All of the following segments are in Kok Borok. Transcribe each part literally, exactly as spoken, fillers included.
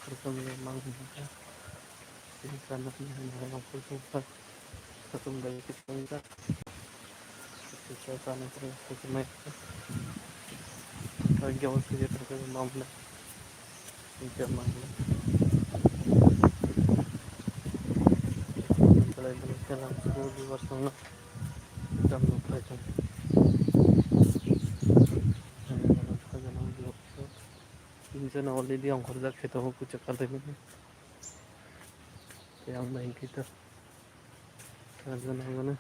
Satung bai khe tongkha. Satung bai khe tongkha. Kisa chana khe kisa mai. Kisa gyo sije tongkha mamla. Kisa mamla. Belai belai khe lang sugo viewers rokno. Jam nuk phai tong. Jam nuk phai tong. Injana already ongkhorjak khe tongo, kuchuk kalaimani. Tei ang bai hwnkhe to charjon nangmano.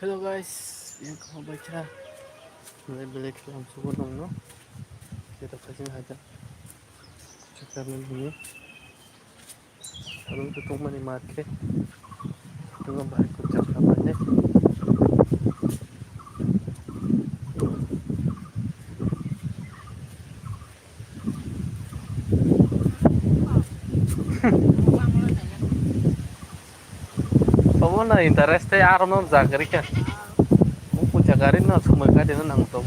Hello guys, yang kho bai kha. Belai belai khe ang sugo nongno. Khe to khaising haja. Kuchuk kalaimani. Aro wngkha tongmani market. Tongo bahai kuchuk kha mane. Obo na interest tei aro no jagari kha. Obo jagari no sumai kha de no nang to.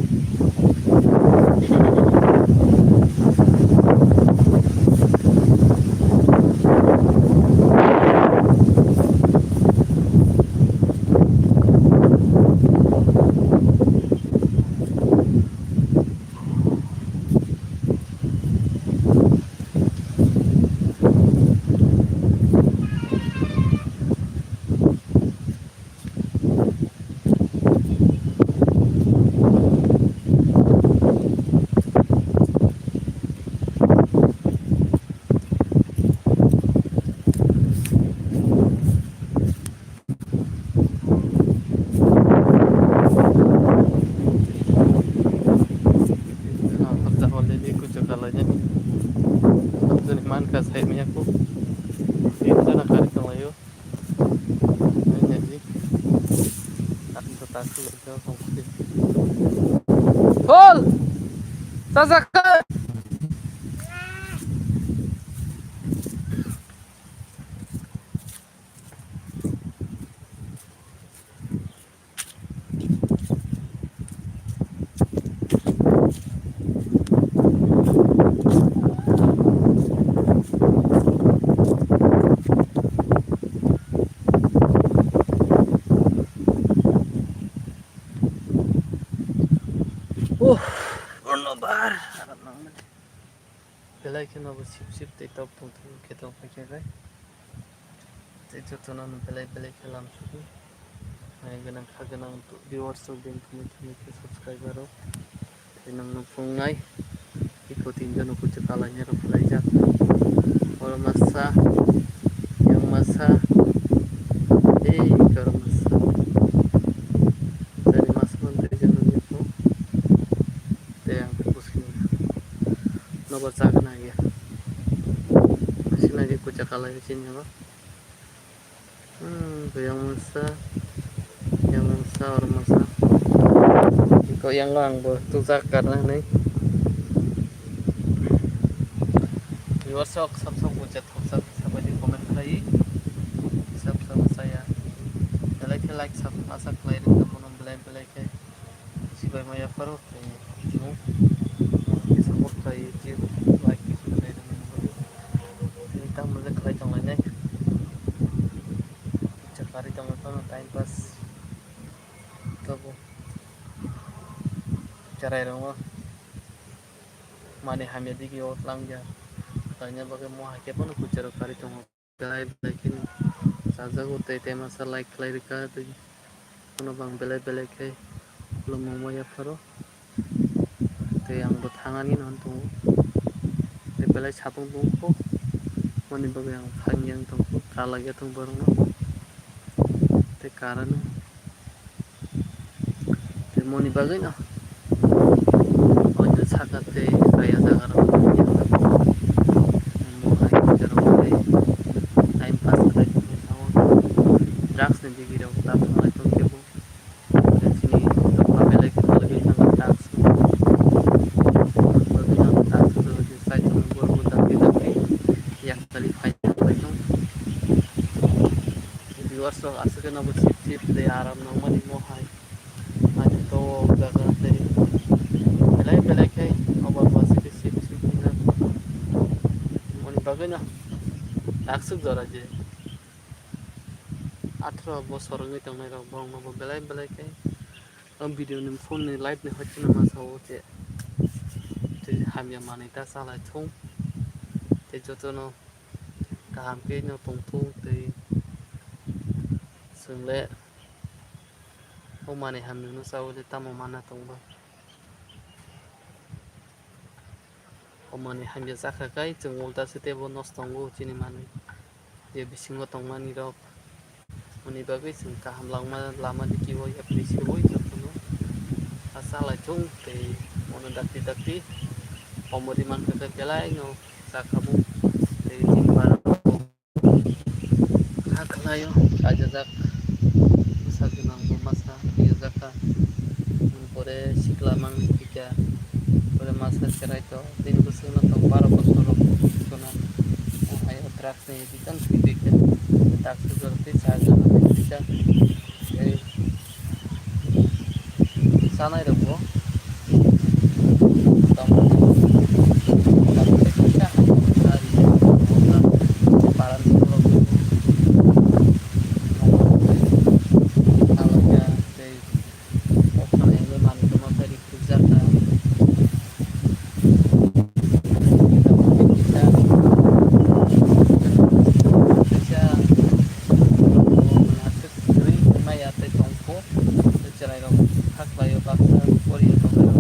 Already kuchuk kalainani. Sabjani mankha sai maya kho. Insana kari tonglaio. Phol! Sajak! Oh, ono bar. Belai kheno bo sip sip tei top tong thung khe tong phai khe bai. Tei jotono no belai belai khe lam sugo. Nai gwnang kha gwnang viewers rok, bini thani thani khe subscriber rok. Tei nwng no phunuknai. Iko tin jono kuchuk kalainai rok phlaijak. Oro masa, yang masa, tei oro masa. Jani masa man tei jono ni phung. Tei ang khe bwswk nobo chakna ya. Sina je kuchuk kalai chini bo. Hmm, yang masa, yang masa, orang masa. Iko yang ang bo tujak karna ni. Viewers rok sab sab kuchuk thopsa sabai comment khlai. Sab sab saya. Belai khe like sab asa khlai ring tamo belai belai khe. Sibai maya pharo tei chwng support khlai tei like khe khlai rwmani bagwi. Tini tamo je khlai tonglainai. Chakari tongwi phano time pass. Tobo cherai rwngo. Mani hamya digi o tlang ya. Tangya bagwi mo hai khe phano kucharo kari tongo. Belai belai kheno chajago tei tei masa like khlai rwkha tei bono bo ang belai belai khe khulumung ma yapharo tei ang bo thangani no tongo tei belai satung tongkho moni bagwi ang thangya wng tongkho kala ya tong borokno tei karano. Tei moni bagwi no oino saka tei kaya jaga rok mo hai jora tei time pass khlai tongwi thango. Drugs ni digi rok ta thanglai tong kebo. Tei chini dokha belai khe tongwi thango drugs ni. Moni bagwi no drugs rok sai tongwi borok bo dakti dakti yak tali phai tong. Viewers rok aswk no bo sip sip tei aram nangmani mo hai. Ani to o jaga tei Beno taksuk jora je atharo bosor wngwi tongnai rok, borok no bo belai belai khe o video ni phone ni live ni hoite no ma sao je tei hamya manwi ta chalai thung, tei joto no kaham khe no tong thung, tei chwng le o manwi hamya no chawi le tamo mana tong ba. O manwi hamya chakha khe chwng ulta se teibo nosto wngo chini manwi. Je bisingo tongmani rok, moni bagwi chwng kaham langma lama dikio yapri se oi jotono. A chalai thung tei mono dakti dakti omo ri mankha khe belai no chakha bo tei chini bara. Kha khlaio, kaijajak, bwsa gwnang bo masa thwijakkha, pore sikla mangni thwikha, pore masa cherai to, bini bwswkno tong baro bosor rok sona, o hai o drugs ni addiction thwi twi kha, drugs ni jora twi char jona thwi twi kha, tei chanai rok bo tamo tamo tei kisa hari parani borok tei alokya tei o phanai hwnwi manwi tongma khe rikhrukjakha. Kisa kisa aswk kwrwi maya tei tongkho. Chwrairok kha khlaio baksa poriya tonglairok.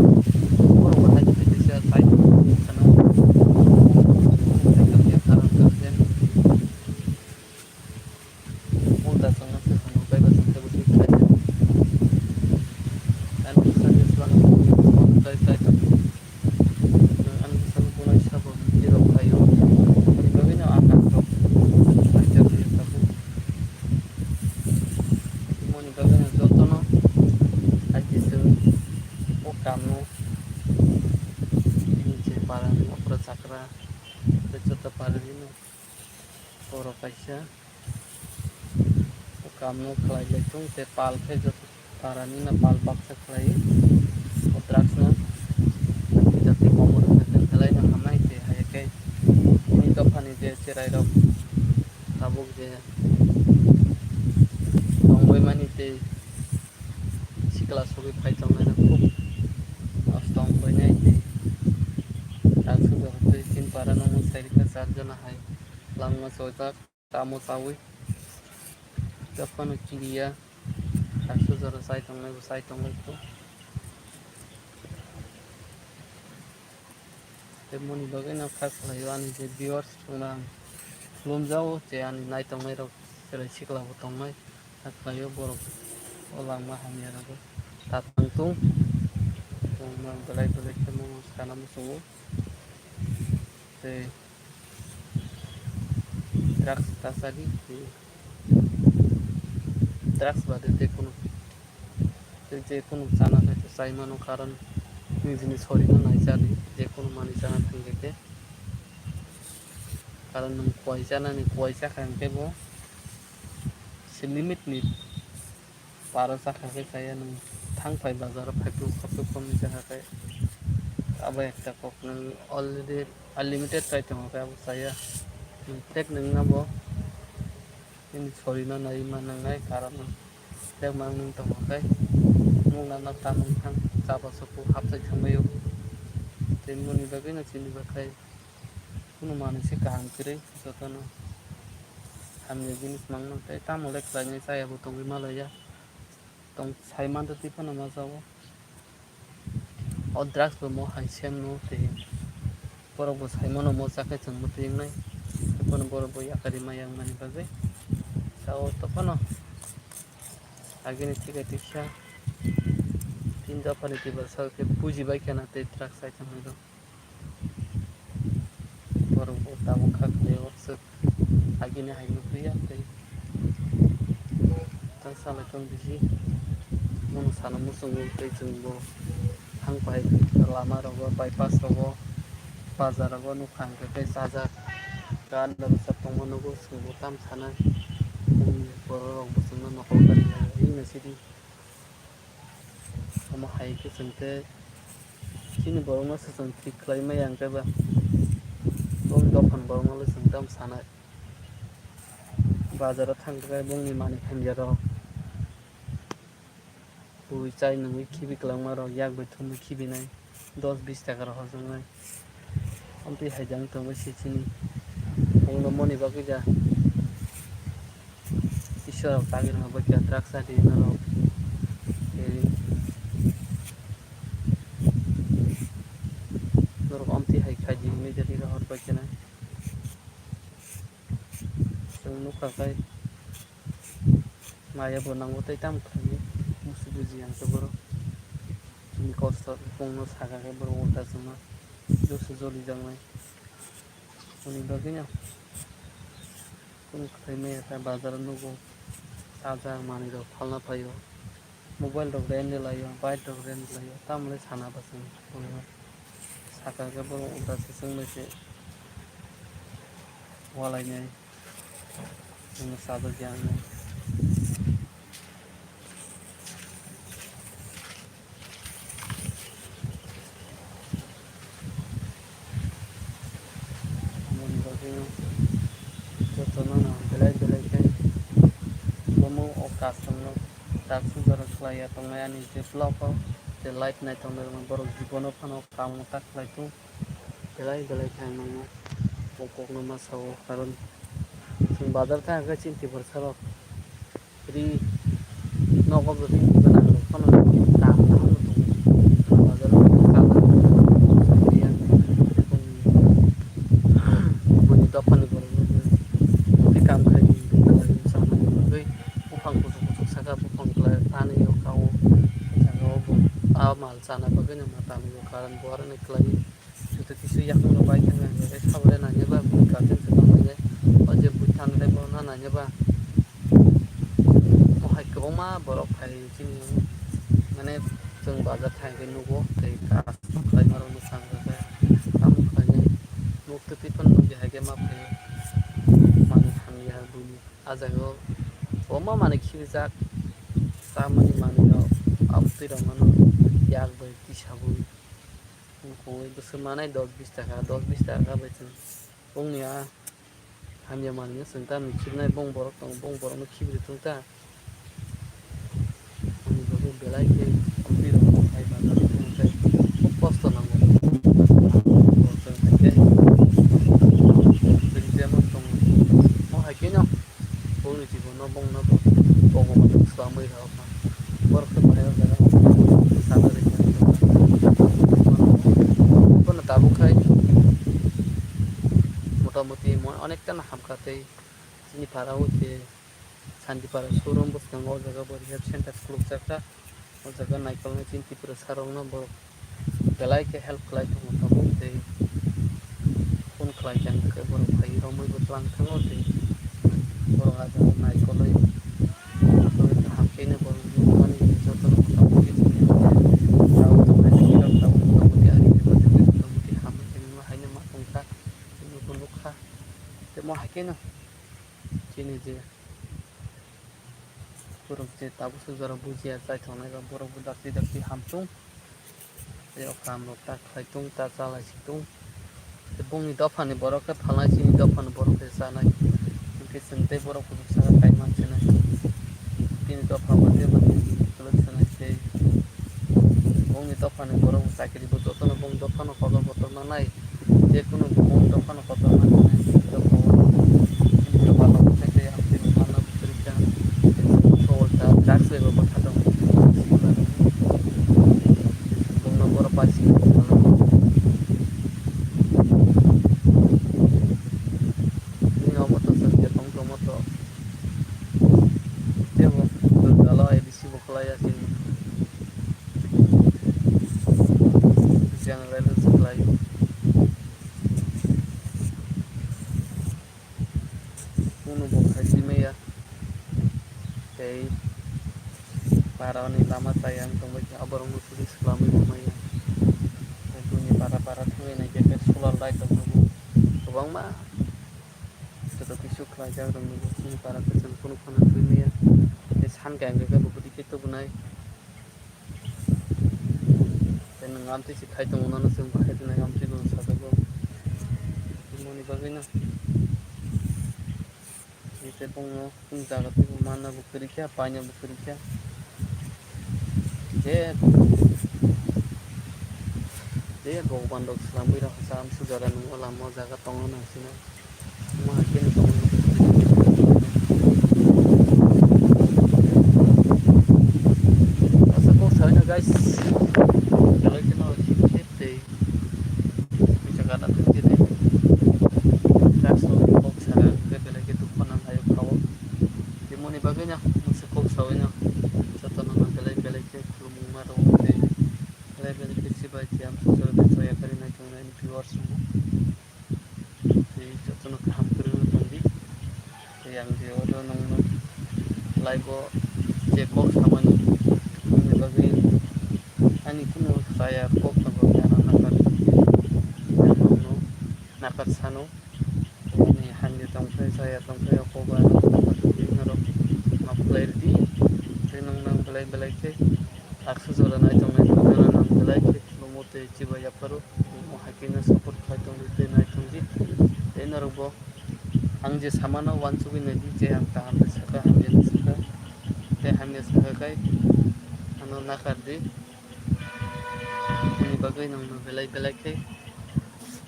Borok bo hai khe teisa tai kheno. Ulta chwngno se hwnwi bai bwswk teibo thwi khlaio. Ani bwswk se swlangno phone khlai khlai tong. Ang bwsano bunai sabo hirok khaio. Ani bagwino ang nakrok khlaijak hiya tabuk. Moni bagwino jotono aji chwng o kamno bini je parani okra chakra tei joto parani no borok kaisa. O kamno khlai lai thung tei pal khe joto parani no pal baksa khlai o drugs no jati komo rwkhe tei belai no hamnai tei hai khe bini dophani je cherai rok tabuk je tongbai mani tei sikla sogwi phai tongnai rok khub nosto wng painai tei drugs rok tei chini para no mwsai rikha char jona hai langma chojak. Tamo chawi. Jokhon chiriya, taksa jora chai tongnai bo chai tonglai kho. Tei moni bagwi no kha khlaio ani je viewers rok no ang khulumjao je ani nai tongnai rok chwrai sikla bo tongnai kha khlaio borok o langma hamya rogo ta tang tung tongma belai belai khe mono sana muchungo tei drugs ta chadi tei drugs bade je kunu tei je kunu chana khai to chai mano karon nijini sorino nai chadi je kunu manwi chana thangkhe khe karon nwng kuai chanani kuai chakha hwnkhe bo se limit ni paro chakha khe chaya nwng thang phai bazar o phaiphru khoptwi khopnwi chakha khe abo ekta kok nwng already unlimited chai tongo khe abo chaya nwng thek nwng abo nini sorino nai ma nangnai karon thek ma nwng tongo khe nwng nana ta nwng thang chaba suku hapsai thangbaio tei moni bagwi no chini bagwi. Kunu manwi se kaham kwrwi jotono hamya jinis mangno tei tamo le khlainai chaya bo tongwi malaiya tong sai mantwi twi phano ma jago. O drugs bo mo hai sem no tei borok bo sai mano mo chakhe chwng mwtwi wngnai tei phano borok bo yakarwi maya wngmani bagwi sao to phano agini thik hai tiksa tin dophani twibar sao khe bujibai kheno tei drugs sai tongmani rok. Borok bo tabuk kha khe o swk agini hai nukliya tei ta salai tong bisi. Bono sana muchungo tei chwng bo thang pai lama rogo bypass rogo bazar rogo nukha hwnkhe tei chajak gan rok sa tongma nugo chwng bo tam sana borok rok bo chwngno nokol kari lai wngna sidi. Omo hai khe chwng tei chini borokno se chwng thik khlai maya hwnkhe ba bongni dophani borokno le chwng tamo sanai. Bazaro thangkhe bongni manwi hamya rok. Bui chai nungwi khibi kwlangma rok yak bai thumwi khibinai, dos bis taka rok hojaknai. Amtwi hai jang tongwi se chini. Bongno moni bagwi ja. Isor rok tagwi rwma bagwi ja, drugs adi norok. Tei norok amtwi hai khai di hwnwi jadi rohor bai khe nai. Chwng nukha khai maya bo nango tei tamo khlainai, musu buji ang khe borok. Chini kosto bongno saka khe borok ulta chwngno joso jolijaknai. Hwnwi bagwino kunu khlai maya khe bazaro nugo, chajak manwi rok phalna phaio. Mobile rok rent laio, bike rok rent laio, tamoni sana bwswng saka khe borok ulta se chwng bai se walainai, chwngno chajak ya wngnai. Aboni bagwi jotono belai belai khe omo o custom no tak sugar khlai ya tongnai ani je vlog o je life nai tongnai rok borok jibono phano kaam ta khlai tongo belai belai khe ang nangma o kok no ma sao karon chwng bazar thang khe chini Tiprasa rok. Ri nogo bo ri gwnang rok phano dam kaham no tongo. Bazar o kaam rok ya. Boni dophani borok rok tei kaam khai di, bini bagwi chana bagwi buphang kuchuk kuchuk saka buphang kwlai tanwi o kao. Saka o bo a mal chana bagwi no ma tanwi o karon bo aro ni kwlai. Joto kisu yakung rok bai thangna hwnwi sabo le nanya ba bini guardian se tong nai o je bwtha nai bo na nanya ba. Mo hai kwbangma borok phai chini mane chwng bazar thai hwnkhe nugo tei kaam khlaima rok no chang rwkhe tamo khlainai nuk twi twi phano nukya hai khe ma phaio manwi hamya buini ah jaga o kwbangma manwi khibijak chamani manwi rok aboni twi rok mano yak bai twi sabwi. Wngkukwi bwswk manai dos bis taka, dos bis taka bai chwng bongni a hamya manwino chwng tamni khibinai, bong borok tongo, bong borokno khibiri thung ta. Ani bagwi belai khe kwrwi rok phai bazar o thangkhe khub kosto nango. Bo chwng hai khe chwng jemon tongo, mo hai kheno. Bongni jibono bongno bo bobo swlamwi rw kha. Borok khe bai o jaga sana rwkha. Bono tabuk khai motamoti mo-, onek ta no hamkha tei chini para o je Santipara showroom bwskango o jaga bo rehab center khulukjak kha. O jaga naikolnai chini Tripura sarokno borok belai khe help khlai tongo tabuk tei phone khlai khe ang khe borok phai romwi bo tlang thango tei borok ah jaga naikolwi kaham khe borok nukmani jotono tabuk khe chini tabuk tabuk motamoti ari khe motamoti hamwi tongma haino ma tongkha chini bo nukha tei mo hai kheno chini je. Borok je tabuk suk jora bujiya chai tongnai rok borok bo dakti dakti hamtung. Tei o kaam rok ta khlai tung, ta chalai si tung. Tei bongni dopha ni borok khe phalnai, chini dopha ni borok khe chanai. Hinkhe chwng tei borok kuchuk saka kaiman sinai. Chini dopha bo tei bo tei kwlwk sinai tei bongni dopha ni borok bo chakiri bo jotono bong dopha no kotor kotor manai. Je kunu bong dopha no kotor manai, dopha o. Chini dopha no bwsai tei amtwi rok manna bwsai rikha. Tei chini khe ulta drugs bai bo bwtha tongo. Bongno borok paising tongma. Chini omo to chwng je tong tongmo to. Tei bo chwng jala A B C bo khlai ya chini. General se khlai. Kunu bo khai si maya. Tei para ni lama chaya wng tongbai khe aborok no sudi swlamwi bo maya. Tei buini para para thangwi nai khe solar light rok no bo kwbangma joto kisu khlaijak rok no bo chini para khe chwng kunu phano twi maya. Tei san khe ang khe bo bwtwi khe tubunai. Tei nwng amtwi se khai tongo, nono chwng bo khai tongnai, amtwi bo sajago. Moni bagwi no. Ite bongno kung jaga tubu manna bo kwrwi kha, paina bo kwrwi kha. Je, je Bhagwan rok swlamwi rok sam sujara nungo lama o jaga tongo nang sino. Mo hakhe ni tongo. Asa kok sawi na guys. Belai kheno chip chip tei. Bisa kana tei tei. Kaso kok saga ke belai ke dukho nang hayo khawo. Bimoni bagwi no mungsa kok sawi no. Jotono no belai belai ke khulumung ma rwo tei. Belai belai ke chibai tei amsuk soro tei soya kari nai tongnai viewers rok. Tei jotono kaham kwrwngno tongdi. Tei ang je oro nongno live o je kok samani, aboni bagwi ani kunu chaya kok no bo ano nakar, nongno nakar sano. Ani hamya tongphai, chaya tongphai, o kok ano nakar tongdi norok ma khlai rwdi. Tei nongno ang belai belai khe aksu jora nai tongnai, nongno ang belai khe khulumo tei chibai yapharo. Mo hakhe no support khai tongdi tei nai tongdi. Tei norok bo ang je samano uansugwi naidi je ang kaham de sakha, hamya de sakha. Tei hamya sakha khai ano nakar di. Ani bagwi nongno belai belai khe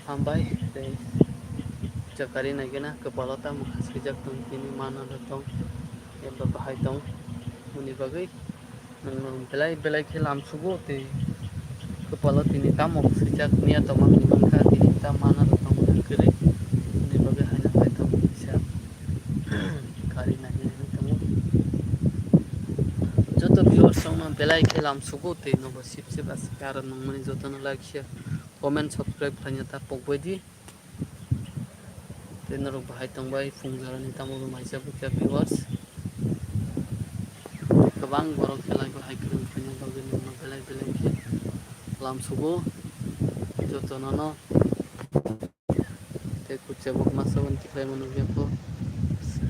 hambai tei jakari naigena kwpalo tamo kha swijak tong tini mana tong eba bahai tong. Moni bagwi Nwng nwng belai belai khe lam sugo tei kwpalo tini tamo swijak miya tongmani mankha, tini ta mana rok tongkha kwrwi. Hwnwi bagwi haino hai tongo kisa kari nahini hinwi tongo. Joto viewers rokno belai khe lam sugo tei nobo sip sip aswk aro nungmani jotono like, share, comment, subscribe khlaina ta pokbai di. Tei norok bahai tongbai phung jorani tamo bo maisa bukya viewers. Kwbang borok khe live o hai kwrwng khaina bagwi nokno belai belai khe lam sugo jotono no. Tei kuchuk bok masa wan tikhlai mano biyapho.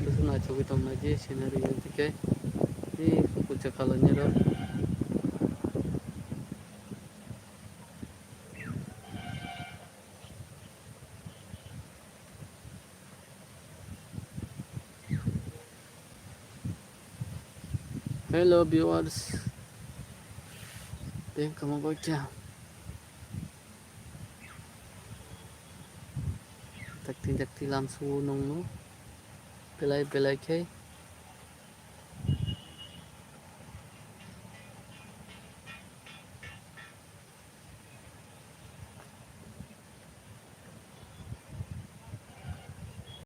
Bwswk naithogwi tong nai di scenery o tike. Tei kuchuk khalai nai rok. Hello viewers, teng kamo gokya takti takti lamsu nungnu belai belai khe.